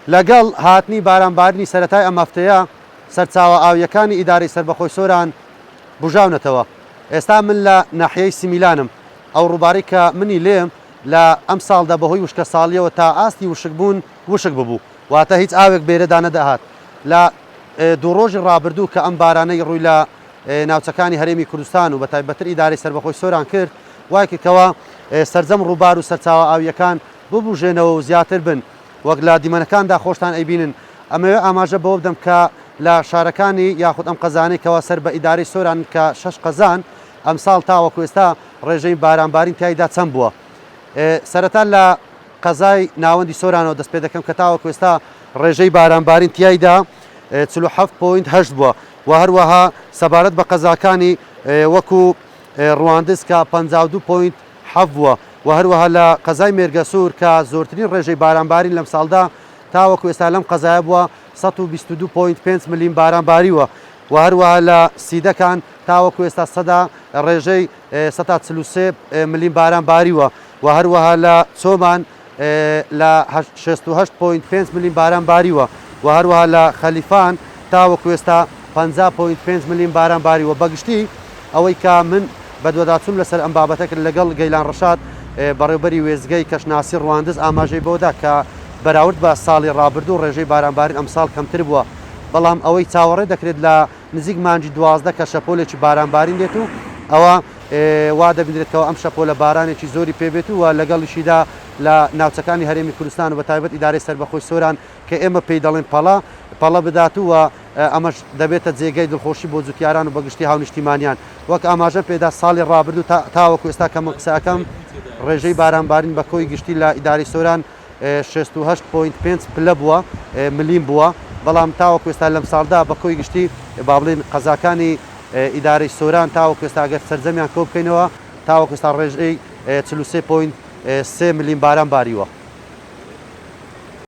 لەگەڵ هاتنی بارانبارینی سەرەتای ئەم هەفتەیە، سەرچاوە ئاوییەکانی ئیدارەی سەربەخۆی سۆران بوژاونەتەوە. ئێستا من لە ناحیەی سمیلانم، ئەو ڕووبارەی کە منی لێم لە ئەمساڵدا بەهۆی وشکەساڵییەوە تا ئاستی وشکبوون وشک ببوو، واتە هیچ ئاوێک بێرەدا نەدەهات. لە دوو ڕۆژی ڕابردوو کە ئەم بارانەی ڕووی لە ناوچەکانی هەرێمی کوردستان و بەتایبەتتر ئیدارەی سەربەخۆی سۆران کرد، وایکرد کەوا سەرجەم ڕووبار و سەرچاوە ئاوییەکان ببوژێنەوە و زیاتر بن. وەک لە دیمەنەکاندا خۆشتان ئەیبینن. ئەمەوێ ئاماژە بەوە بدەم کە لە شارەکانی یاخود ئەم قەزانەی کەوا سەر بە ئیدارەی سۆرانن کە شەش قەزان، ئەمساڵ تاوەکو ئێستا ڕێژەی بارانبارین تیایدا چەند بووە؟ سەرەتا لە قەزای ناوەندی سۆرانەوە دەست پێدەکەم کە تاوەکو ئێستا ڕێژەی بارانبارین تیایدا 47.8 بووە و هەروەها سەبارەت بە قەزاکانی وەکو ڕواندز کە 52.7 بووە و هەروەها لە قەزای مێرگەسوور کە زۆرترین ڕێژەی بارانبارین لەمساڵدا تاوەکو ئێستا لەم قەزایە بووە 122.5 ملیم باران باریوە و هەروەها لە سیدەکان تاوەکو ئێستا سەدا ڕێژەی سەتا 43 ملیم باران باریوە و هەروەها لە چۆمان لە 68.5 ملیم باران باریوە و هەروەها لە خەلیفان تاوەکو ئێستا 50.5 ملیم باران باریوە. بەگشتی ئەوەی کە من بەدواداچووم لەسەر ئەم بابەتە کرد لەگەڵ گەیلان ڕەشاد بەڕێوبەری وێستگەی کەشناسی ڕواندز ئاماژەی بەوەدا کە بەراورد بە ساڵی ڕابردوو ڕێژەی بارانبارین ئەمساڵ کەمتر بووە بەڵام ئەوەی چاوەڕێ دەکرێت لە نزیک مانگی 12 کە شەپۆلێکی بارانبارین دێت و ئەوە وا دەبینرێت کەەوە ئەم شەپۆلە بارانێکی زۆری پێبێت و لەگەڵیشیدا لە ناوچەکانی هەرێمی کوردستان و بە تایبەت ئیدارەی سەربەخۆی سۆران کە ئێمە پێی دەڵێن پەڵە پەڵە بدات و ئەمەش دەبێتە جێگەی دڵخۆشی بۆ جوتیاران و بەگشتی هاونیشتیمانیان. وەک ئاماژەم پێدا ساڵی ڕابردوو تا تاوەکو ئێستا کە من قسە ئەکەم ڕێژەی بارانبارین بە کۆی گشتی لە ئیدارەی سۆران 68.5 پلە بووە ملیم بووە بەڵام تاوەکو ئێستا لەمساڵدا بە کۆی گشتی با بڵێین قەزاکانی ئیدارەی سۆران تاوەکو ئێستا ئەگەر سەرجەمیان کۆ بکەینەوە تاوەکو ئێستا ڕێژەی 43.3 ملیم باران باریوە.